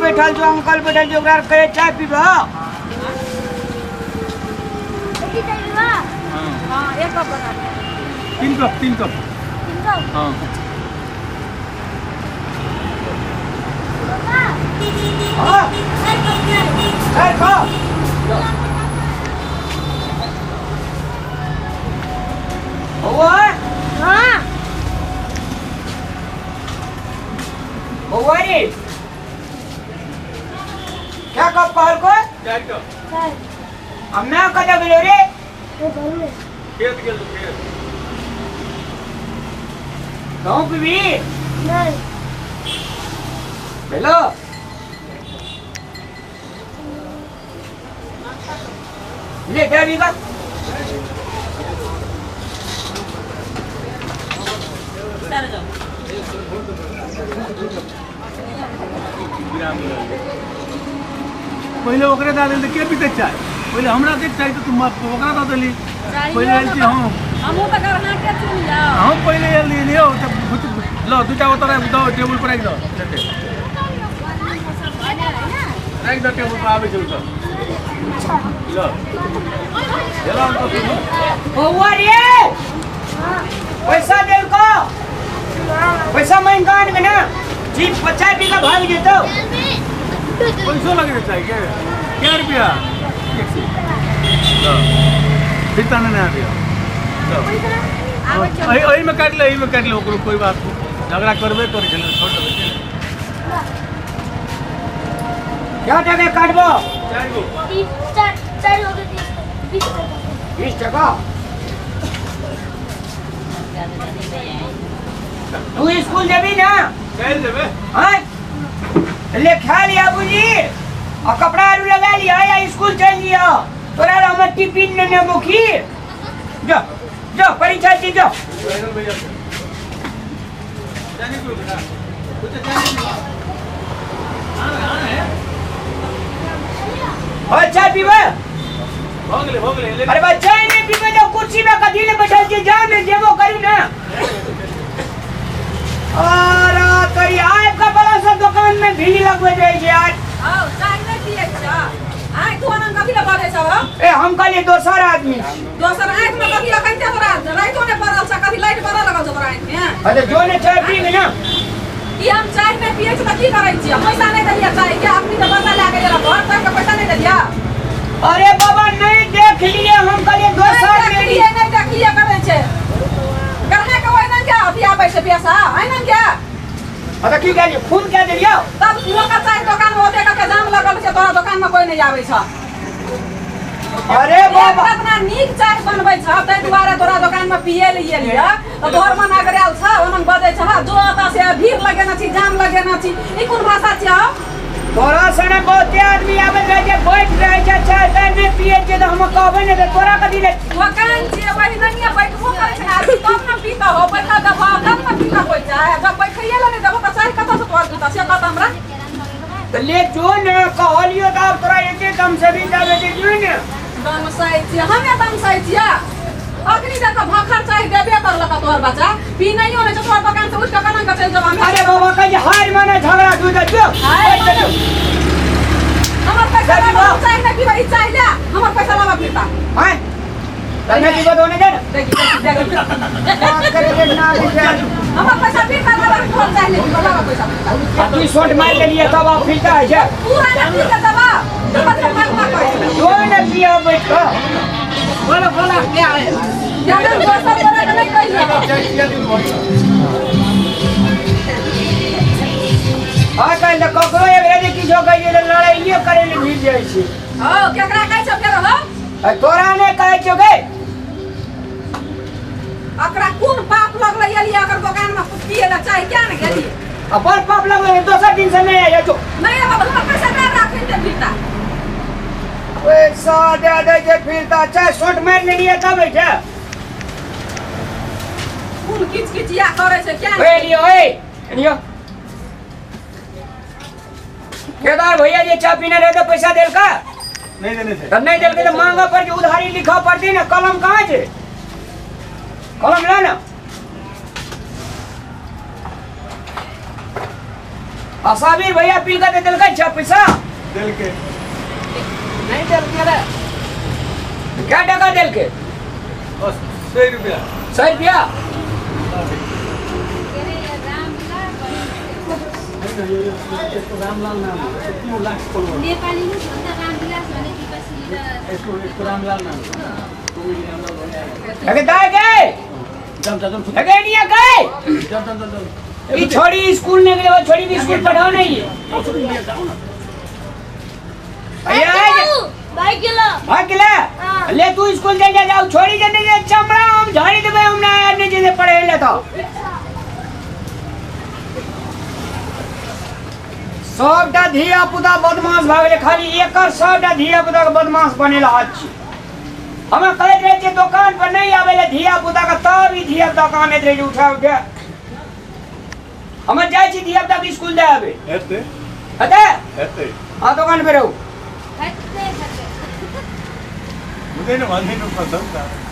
बैठल छौ अंकल बैठल छौ ओकरा कहे चाय पीबह। हाँ, एक कप बना दे। 3 कप, 3 कप। हाँ। हाँ, 4 कप। बौआ, बौआ रे, क्या कप कहल को? 4 कप। अब मैं कतऽ गेलो रे? खेत गेल, खेत। कहूँ पीबी हेलो, ले दे भी। चल जाओ। विराम। पहिले ओकरे दऽ देली तऽ के पीते चाय? पहिले हमरा देख चाही तऽ तू ओकरा दऽ देली। पहिले आयल छी हम। हमहूँ तऽ गरना के चुन जाओ। हम पहिले आयल लियौ तऽ ल, दूटा ओतऽ राखि दऽ, टेबुल पर राखि दऽ, जते राखि दऽ टेबुल पर। आबै छै ओ सब। ल भेलौ तऽ सुनू। बौआ रे, पैसा देलको? पैसा मांगि कऽ आनबे ने जी, चाय पी कऽ भागि जेतौ। पैसो लगै चाय के? कै रुपया? एक सौ। ल, फिर ताने नहि आबियौ। ल। आबै छै। एहि एहिमे काटि ले, एहिमे काटि ले। ओकरो कोइ बात नहि, झगड़ा करबे करै छलै, छोड़ देबै के? क्या टका काटबो? चारि गो। 20 टका। तू स्कूल जेबी ना? चलि जेबै। हाँ, ले खा लिया बुझी आ कपड़ा आरू लगा लिया या स्कूल चल लिया। तोरा ला हमर टिफिन ने नेबो की। जो जो, परीक्षा छी, जो। वायरल भैया से जाने क्यों बेटा? कुछ जाने क्यों? हाँ हाँ है। और चाय पीबे? भऽ गेलै, भऽ गेलै ले। अरे बच्चा नहीं पीबे जो कुर्सी में कथी ले बैठल छी? जा ने, जेबो करू ना। अरे तोरी आब का बड़ा सा दुकान में भीड़ लगबे जाइ छै यार। हौ, चाय नहि पियै छ? आँय, तू अनंग कथी लए बजै छौ हौ? ए, हम कहलिए दोसर आदमी छी। दोसर आँखिमे कथी अखन ते तोरा राइतो नहि पड़ल छ? कथी लाइट बरऽ लगल छौ तोरा आँखिमे? अरे जो ने, चाय पी ना। की हम चाय नहि पियै छी तऽ की करै छियै? पैसा नहि देलियै चाय के? अपनी तऽ पैसा लए के गेल घर तक, पैसा नहि देलियै? अरे बाबा, नहीं देख लिए, हम कहलिए दोसर नहि मेरी। देखलियै, नहि देखलियै करै छै। ग्राहक के ओहिना के अथी आबै छै पैसा ओहिना के। अरे की कहलिए, फोन कह देलियो। तब लोक चाय दोकान में ओते के जाम लगल छै, तोरा दोकान में कोई नहि आबै छै। अरे बाबा, केतना नीक चाय बनबै छ, ताहि दुआरे तोरा दोकान में पिए ले एलियै तऽ तोहर मन अगरायल छ, ओना बजै छ। जो ओतऽ से भीड़ लगेने छी, जाम लगेने छी, ई कोन भाषा छियै हौ? तोरा सने बहुते आदमी आबैत रहै छै, बैठ रहै छै, चाय ताय नहि पियै छै तऽ हम कहबै नहि तऽ तोरा कथी ले? दोकान छियै, वही नहिये बैठबो करै छै आदमी तब ने पीतऽ हो। बैठा देबह तब ने पीतऽ कोइ चाय। जब बैठैये लए नहि देबह तऽ चाय कतऽ से तोहर पीतऽ, से कहत हमरा। तऽ ले जो ने, कहलियो तऽ आब तोरा एते दम से भी जाबे छै, जो ने। दमसाइ छियै, हमे दमसाइ छियै? अखनी देख, भखर चाय देबे करलक तोहर बच्चा, पीनैयो नहि छै। तोहर दोकान से उठि कऽ केना कऽ चलि जेबऽ हमे? अरे बाबा, कहिए हार माने झगड़ा दूध जो। हाय माने। हमर पैसा लाबऽ, हम चाय नहि पीबै। ई चाय ले, हमर पैसा लाबऽ फिरता। हैं, तने पीबो तो नहीं दे ना। देखी देखी देखी। बात करे के ना बुझे। हमर पैसा फिरता लाबऽ, तोहर चाय नहि पीबऽ। लाबऽ पैसा फिरता। आ तू शॉट मार लेलिए तब आब फिरता है छै। पूरा नहि पी कऽ देबऽ तऽ मतलब भागमा करै छै। जो ने पिया बैठ कऽ। बोलो बोलो, क्या है? जादा दोसर गोरे के नहि कहियै। चाय पिया दियौ, भऽ गेल। आइ काल्हि तऽ ककरो एक रति किछो कहियै तऽ लड़ाइए करै लए भिड़ जाइ छै। हौ, केकरा कहै छौ फेर हौ? आ तोरा नहि कहै छियौ गे। अकरा कोन पाप लगलै एलियै अकर दोकान में पिए ला चाय, क्या ने गेलियै? आ बड़ पाप लगलै, दोसर दिन से नहि आइ जो। नहि आबऽ, हमर पैसा दे राखै ते फिरता। पैसा दे दै छै फिरता, चाय शॉट मारि लेलियै तब होइ छै। कोन किच किचिया करै छै क्या? ओए लियो, ओए लियो। केदार भैया जे चाय पीने रहे तऽ पैसा देलका? नहि देने छै। तब नहि देलकै तऽ मांगऽ पड़तै, उधारी लिखऽ पड़तै ने। कलम कहाँ छै? कलम ला ना। आ साबिर भैया पिलका दे देलकै छ पैसा देलकै। नहीं देलकै रे। क्या टका देलकै? 100 रुपया। 100 रुपया? रामलाल नाम 2 लाख फॉलोअर। नेपाली नै छ नि त रामविलास भने दिपश्री र यसको यसको रामलाल नाम। अगे दाइ गए। जाम जाम। अगे नहीं गए। जाम जाम जाम। ई छोड़ी स्कूल नहीं गेले, छोड़ी भी स्कूल पढ़ाओ नहीं। भैया भाग गेलो। भाग गेला? हाँ। ले तू स्कूल चल जा, जाओ छोड़ी जे नहीं चमड़ा हम झाड़ी देबै, हम ना नहीं जे पढ़े ले तो सबटा धिया पुता बदमाश भऽ गेलै। खाली एकर सबटा धिया पुता के बदमाश बनेला हाथ छी। हमे कहैत रहै छियै दोकान पर नहीं आबै ले धिया पुता के, तब ई धिया पुता कानैत रहै छै उठा उठा। हमे जाइ छी धिया पुता के स्कूल दे आबै। हेतै। हेतै। हेतै। हाँ, दोकान पे रहू। हेतै हेतै। हुँदैन भन्दिनु पर्छ नि त।